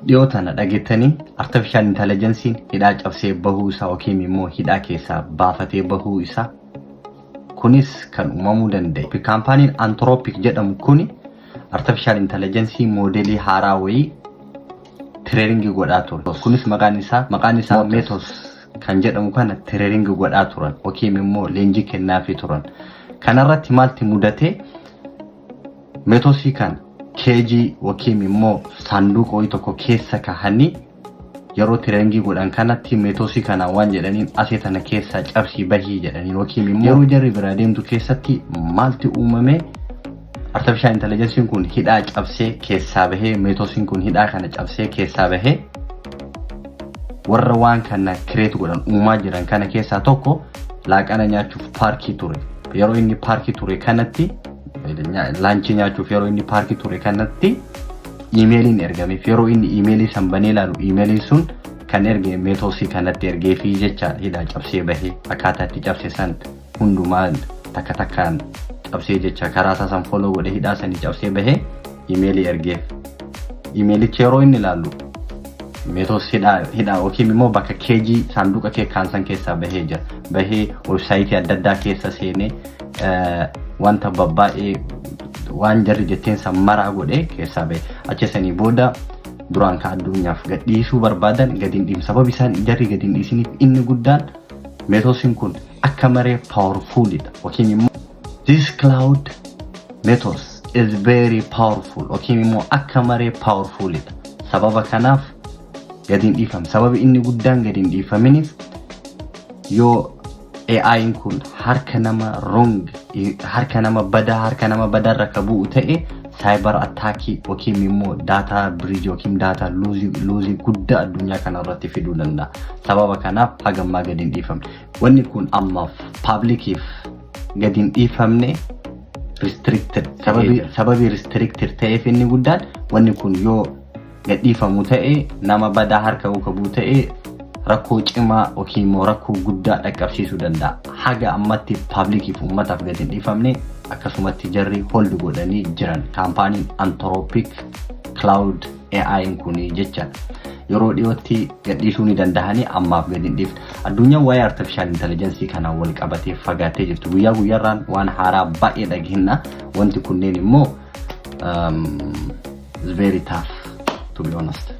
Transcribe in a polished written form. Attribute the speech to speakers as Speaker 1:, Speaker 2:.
Speaker 1: Dhiyoo tana dhageettanii artificial intelligence'n hidhaa cabsee bahuu isaa yookiin immoo hidhaa keessaa baafatee bahuu isaa. Kunis kan uumamuu danda'e, kaampaaniin Anthropic jedhamu kuni artificial intelligence moodelii haaraa wayii training godhaa ture. Kunis maqaan isaa Mythos kan jedhamu kana training godhaa turan yookiin immoo leenjii kennaafii turan. Kanarratti maalti mudate? Mythosii kan cage yookiin immoo saanduqa wayii tokko keessa kahanii yeroo training godhan kanatti, Mythosii kana waan jedhaniin, "Asee tana keessaa cabsii bahii" jedhaniin. Yookiin immoo yeroo jarri biraa deemtu keessatti maalti uumame? Artificial intelligence kun hidhaa cabsee keessaa bahee, Mythosiin kun hidhaa kana cabsee keessaa bahee, warra waan kana create godhan, uumaa jiran kana keessaa tokko laaqana nyaachuuf paarkii ture. Yeroo inni paarkii ture kanatti, lunch nyaachuuf yeroo inni paarkii ture kanatti, iimeeliin ergameef. Yeroo inni iimeelii san banee ilaalu, iimeeliin sun kan erge Mythosii kanatti ergeefii jecha. Hidhaa cabsee bahee, akkaataa itti cabse san hundumaa takka takkaan cabsee jecha, karaa isaa san follow godhe, hidhaa sanii cabsee bahee iimeelii ergeef. Iimeelichi yeroo inni ilaalu, Mythos hidhaa yookiin immoo bakka cage saanduqa keekaan san keessaa bahee jira. Bahee website adda addaa keessa seenee, wanta babbaa'ee waan jarri jetteen san maraa godhee keessaa bahe. Achi sanii booda duraan kan addunyaaf gadhiisuu barbaadan gadi hin dhiifne. Sababi isaan jarri gadi hin dhiisiniif inni guddaan, Mythosiin kun akka maree powerfulidha yookiin immoo this Claude Mythos is very powerful yookiin immoo akka maree powerfulidha. Sababa kanaaf gadi hin dhiifamne. Sababi inni guddaan gadi hin dhiifaminiif, yoo AI'n kun harka nama wrong, harka nama badaa, harka nama badaarra ka bu'u ta'e, cyber attack yookiin immoo data breach yookiin data loss guddaa addunyaa kana irratti fiduu danda'a. Sababa kanaaf hagammaa gadi hin dhiifamne. Wanni kun ammaaf publiciif gadi hin dhiifamne, restricted. Sababii restricted ta'eef inni guddaan, wanni kun yoo gadhiifamu ta'e, nama badaa harka qabu ta'e, rakkoo cimaa yookiin immoo rakkoo guddaa dhaqqabsiisuu danda'a. Haga ammatti publiciif, uummataaf gadi hin dhiifamne. Akkasumatti jarri hold godhanii jiran, kaampaaniin Anthropic Claude AI kun jechaadha. Yeroo dhiyootti gadhiisuu ni danda'anii, ammaaf gadi hin dhiifne. Addunyaan waa'ee artificial intelligence kanaan wal qabatee fagaatee jirtu. Guyyaa guyyaarraan waan haaraa baay'ee dhageenna. Wanti kunneen immoo is very tough, to be honest.